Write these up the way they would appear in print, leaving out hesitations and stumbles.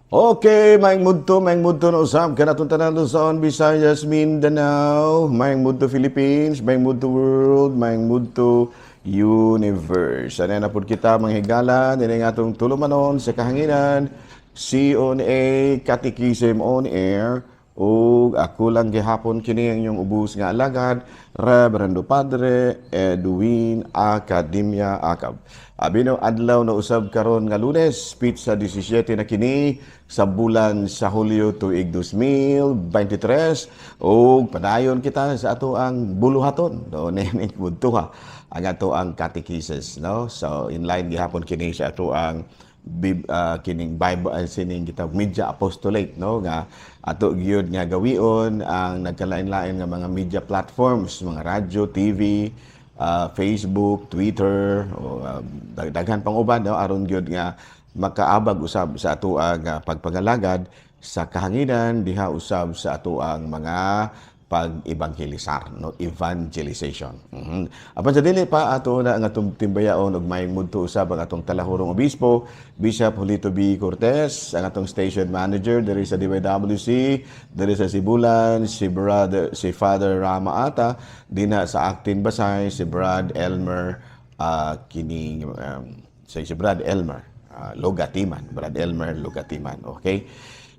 Okay, maayong mudto na usab kanatong tanan Luzon, Visayas, Mindanao, maayong mudto Philippines, maayong mudto world, maayong mudto universe. Ano na pud kita, mga higala, dinhi nga atong tulumanon sa kahanginan, C on A Catechism on Air, ug ako lang gihapon kini ang inyong ubos nga alagad, Reverendo Padre Edwin Academia Acab. Abi no, adlaw na usab karon nga Lunes, petsa 17 na kini sa bulan sa Hulyo, tuig 2023, ug padayon kita sa ato ang buluhaton do nining mudtuha ang ato ang catechesis, no? So in line gihapon kini sa ato ang kining Bible, sining gitawag media apostolate, no, nga ato gyud nga gawion ang nagkalain-lain nga mga media platforms, mga radyo, TV, Facebook, Twitter o daghan pang uban, no, aron gyud nga makaabag usab sa ato ang pagpangalagad sa kahanginan diha usab sa ato ang mga pag-ebanghelisar, no, evangelization. Apan sa dili pa ato na ang atong timbayaon og maayong mudto usab ang atong talahurong obispo, Bishop Julito B. Cortez, ang atong station manager diri sa DYWC diri sa Sibulan, si brother, si Father Rama Ata, dinha sa Actin Basay, si Brad Elmer, kining si Brad Elmer Logatiman, Brad Elmer Logatiman. Okay,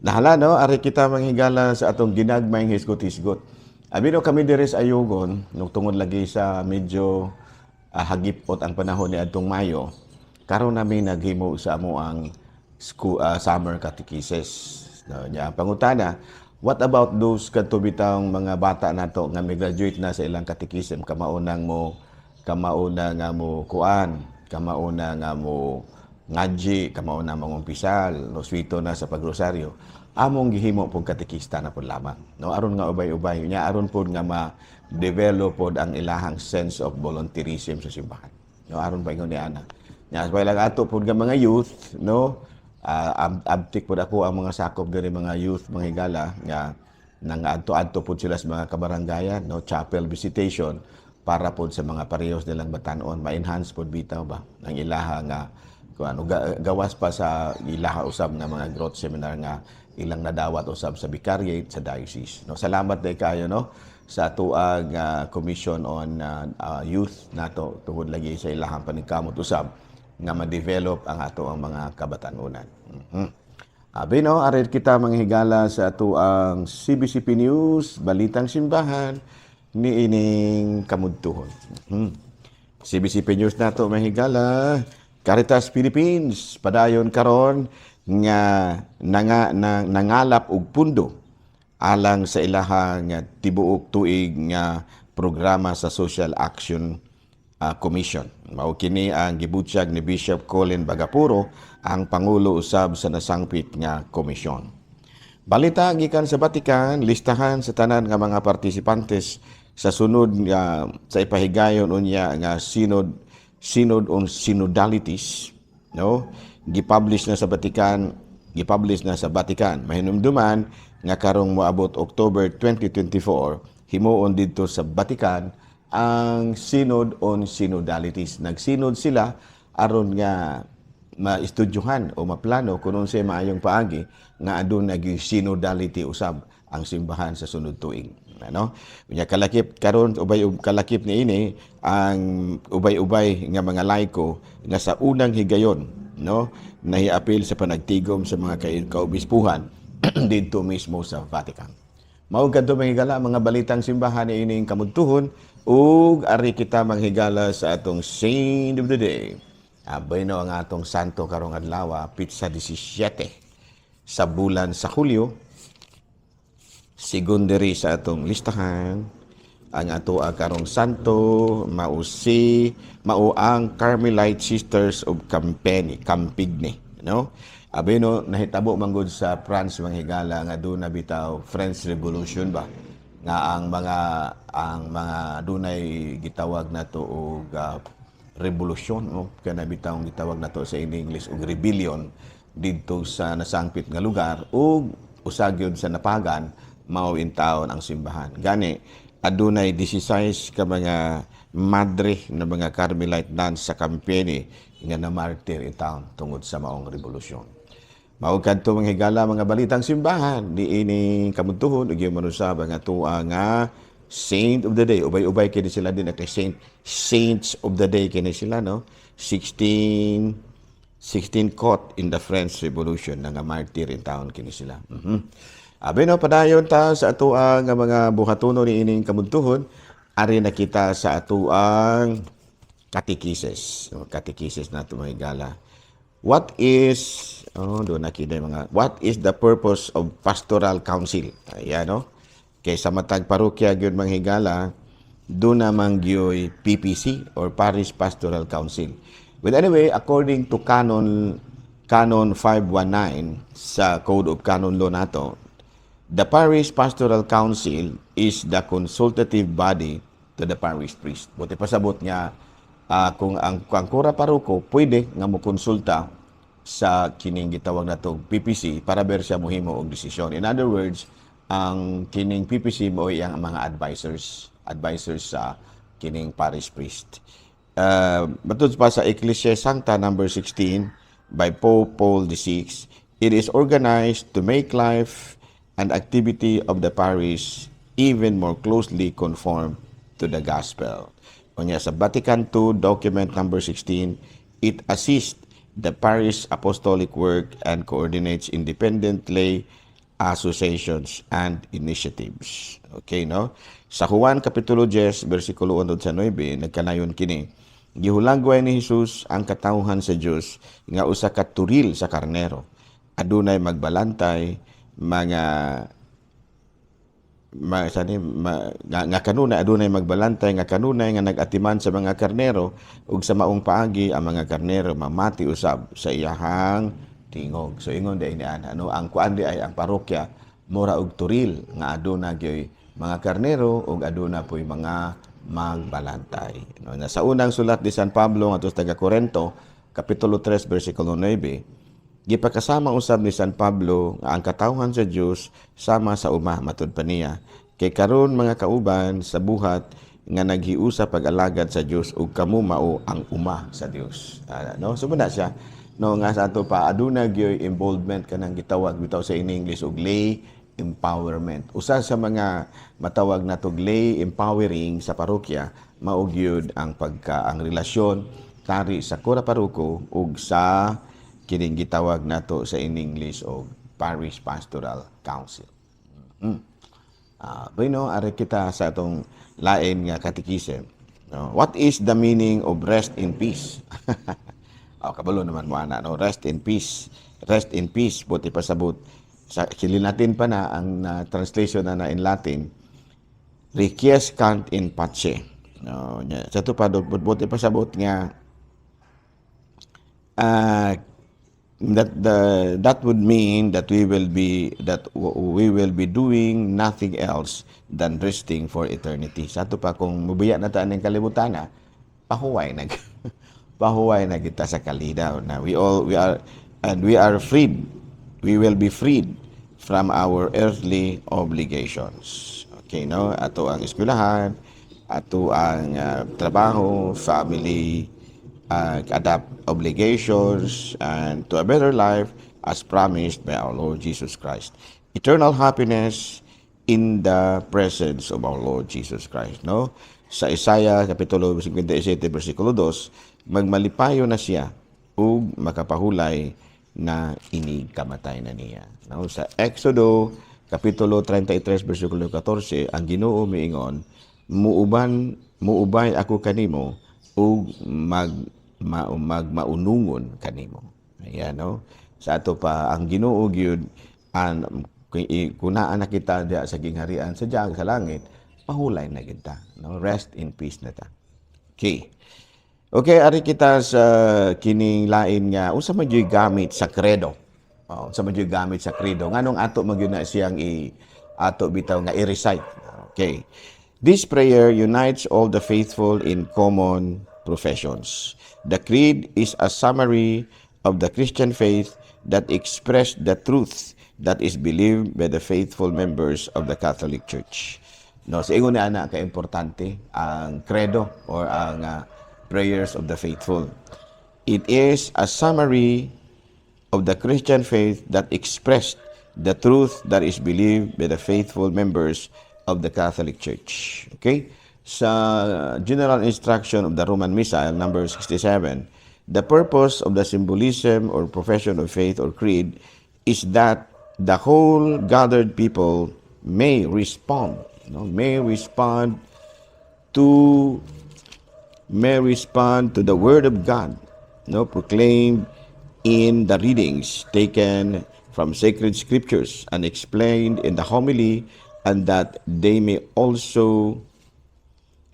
nahala, no, ari kita, manghigala, sa atong ginagmayng hisgot-hisgot. Abi no, kami diri sa Ayugon, nung tungod lagi sa medyo hagipot ang panahon ni adtong Mayo, karon nami naghimo sa amo ang school, summer catechesis. No, nya pangutana, what about those kadto bitawng mga bata nato nga may graduate na sa ilang catechism, kamauna nga mo kuan, kamauna nga mo ngadji, kamauna mangumpisal, no, swito na sa pagrosaryo? Among gihimo pong katekista na pud lamang. No, aron nga ubay-ubay nya, aron pod nga ma-develop pod ang ilahang sense of volunteerism sa simbahan. No, aron pa ingon ni ana. Nya sabay lang ato pod nga mga youth, no, abtik pod ako ang mga sakop diri mga youth, mga higala, nga nangadto-adto pod sila sa mga kabaranggayan, no, chapel visitation para pod sa mga parehos nilang batanon, ma-enhance pod bitaw ba ang ilaha nga kuan, gawas pa sa ilaha usab nga mga growth seminar nga ilang nadawat usab sa vicariate, sa diocese, no? Salamat day kayo, no, sa atuang commission on youth nato tungod lagi sa ilahang paningkamot usab nga ma-develop ang ato ang mga kabatanunan. Abi no, arit kita, mga higala, sa ato ang CBCP News, Balitang Simbahan, ni ining kamudtuhon. CBCP News nato, mga higala, Caritas Philippines, padayon karon nga nangalap og pundo alang sa ilahang tibuok tuig nga programa sa Social Action Commission. Mao kini ang gibutyag ni Bishop Colin Bagapuro, ang pangulo usab sa nasangpit nga komisyon. Balita gikan sa Vatican, listahan sa tanan nga mga partisipantes sa sunod nga sa ipahigayon unya nga synod, Synod on Synodalities, no, gipublish na sa Vatican, gipublish na sa Vatican. Mahinumduman nga karong moabot October 2024 himuon didto sa Vatican ang Synod on Synodalities. Nagsinod sila aron nga maistudyohan o maplano kung unsay maayong paagi nga aduna naging synodality usab ang simbahan sa sunod tuig. Ano? Unya kalakip karon, ubay kalakip niini ang ubay-ubay nga mga laiko nga sa unang higayon, no, nahiapil sa panagtigom sa mga kaobispuhan didto mismo sa Vatican. Mao kadto, mga higala, mga balitang simbahan ni ining kamudtuhon, ug ari kita, manghigala, sa atong saint of the day. Abay no, ang atong santo karong adlaw, petsa 17 sa bulan sa Hulyo, sigon diri sa atong listahan, ang ato ang karong santo mao si mao ang Carmelite Sisters of Campeni, Campigny, no? Abi no, nahitabo manggod sa France, mga higala, nga doon na bitaw French Revolution ba nga ang mga dunay gitawag nato og revolusyon, no, kana bitaw gitawag nato sa in English og rebellion didto sa nasangpit nga lugar, ug usa gyud sa napagan mao intawon ang simbahan. Gani adunay 16 ka mga madre na mga Carmelite nuns sa Campeni nga namartir intawon tungod sa maong revolusyon. Mao kadto, mga higala, mga balitang simbahan niini kamuntuhon ug man usab ang atoa nga saint of the day. Ubay-ubay kini sila din kay saints of the day kini sila, no? 16 16 caught in the French Revolution, nga martyr in town kini sila. Abi no, padayon ta sa atoa nga mga buhatono niining kamuntuhon. Ari na kita sa atoang katekisis. No, katekisis nato, mga higala. What is oh, doon na kita mga what is the purpose of pastoral council? Ayan, no. Kay sa matag parokya gyud, mga higala, doon naman gyoy PPC or Parish Pastoral Council. But anyway, according to Canon 519 sa Code of Canon Law nato, the Parish Pastoral Council is the consultative body to the parish priest. Buot pasabot nga kung ang kura paroko pwede nga mo konsulta sa kining gitawag nato PPC para ber siya mohimo og desisyon. In other words, ang kining PPC mo ang mga advisors sa kining parish priest. Matud pa sa Ecclesia Sancta number 16 by Pope Paul VI, it is organized to make life and activity of the parish even more closely conform to the gospel. Unya sa Vatican II document number 16, it assists the parish apostolic work and coordinates independent lay associations and initiatives. Okay, no? Sa Juan Kapitulo 10, versikulo 1 sa 9, nagkanayon kini. Gihulagway ni Jesus ang katawhan sa Dios nga usa ka turil sa karnero. Adunay magbalantay mga ma, sani, ma, nga kanunay adunay magbalantay nga kanunay nga nag-atiman sa mga karnero ug sa maong paagi ang mga karnero mamati usab sa iyahang tingog. So ingon di ni ana, no, ang kuan di ay ang parokya mura og turil nga aduna gyoy mga karnero ug aduna poy mga magbalantay. No, na sa unang sulat ni San Pablo ngadto sa taga Korento, kapitulo 3 bersikulo 9, gipakasama usab ni San Pablo nga ang katawhan sa Dios sama sa uma. Matud pa niya, kay karon mga kauban sa buhat nga naghiusa pag-alagad sa Dios ug kamo mao ang uma sa Dios. No, so na siya, no, nga sa ato pa aduna gyoy involvement kanang gitawag bitaw sa in English og lay empowerment. Usa sa mga matawag natog lay empowering sa parokya mao gyud ang pagka ang relasyon kari sa kura paroko ug sa kining gitawag nato sa in English og Parish Pastoral Council. Bueno, ari kita sa atong lain nga katikisem. No? What is the meaning of rest in peace? Oh, kabalo naman mo ana, no? Rest in peace. Rest in peace, buot pasabot. Sa Latin pa na ang translation na in Latin, requiescat in pace. No, nya. Sa ato pa buot pasabot nga that would mean that we will be doing nothing else than resting for eternity. Sa ato pa kung mubiya na ta aning kalibutan na, pahuway na kita sa kalidaw na we all we are and we are freed. We will be freed from our earthly obligations. Okay, no? Ato ang eskwelahan, ato ang trabaho, family, adapt obligations, and to a better life as promised by our Lord Jesus Christ. Eternal happiness in the presence of our Lord Jesus Christ, no? Sa Isaiah kapitulo 57 bersikulo 2, magmalipayo na siya ug makapahulay na inig kamatay na niya. No? Sa Exodo kapitulo 33 bersikulo 14, ang Ginoo miingon, "Muuban muubay ako kanimo ug magmaunungon kanimo." Ayan, no? Sa ato pa ang Ginoo gyud an kung naa na kita diya sa gingharian sa diya sa langit, pahulay na kita, no? Rest in peace na ta. Okay. Okay, ari kita sa kining lain nga unsa man gyud gamit sa credo. Oh, unsa man gyud gamit sa credo? Nganong ato man gyud na siyang i ato bitaw nga i-recite? Okay. This prayer unites all the faithful in common professions. The creed is a summary of the Christian faith that express the truth that is believed by the faithful members of the Catholic Church. No, sa ingon ni ana ka importante ang credo or ang prayers of the faithful. It is a summary of the Christian faith that expressed the truth that is believed by the faithful members of the Catholic Church. Okay? Sa General Instruction of the Roman Missal number 67, the purpose of the symbolism or profession of faith or creed is that the whole gathered people may respond, no? May respond to the word of God, no, proclaimed in the readings taken from sacred scriptures and explained in the homily, and that they may also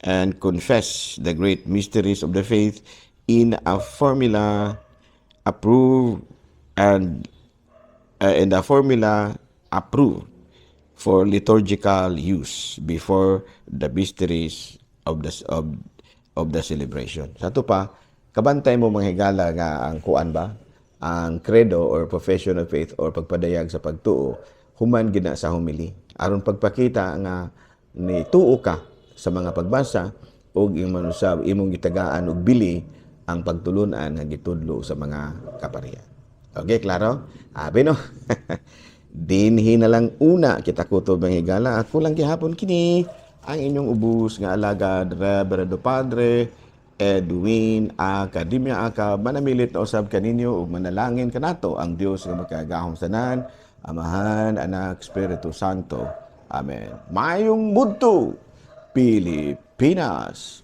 and confess the great mysteries of the faith in a formula approved and in the formula approved for liturgical use before the mysteries of the celebration. Sa ato pa, kabantay mo, mga higala, nga ang kuan ba, ang credo or profession of faith or pagpadayag sa pagtuo, human gina sa homily. Aron pagpakita nga ni tuo ka sa mga pagbasa ug imong usab imong gitagaan og bili ang pagtulunan nga gitudlo sa mga kaparian. Okay, klaro? Abi no? Dinhi na lang una kita kutob, mga higala. Ako lang gihapon kini ang inyong ubos nga alagad, Reverendo Padre Edwin Academia Aka. Manamilit na usab kaninyo ug manalangin kanato ang Dios nga makagagahom tanan, Amahan, Anak, Espiritu Santo. Amen. Mayong budto, Pilipinas.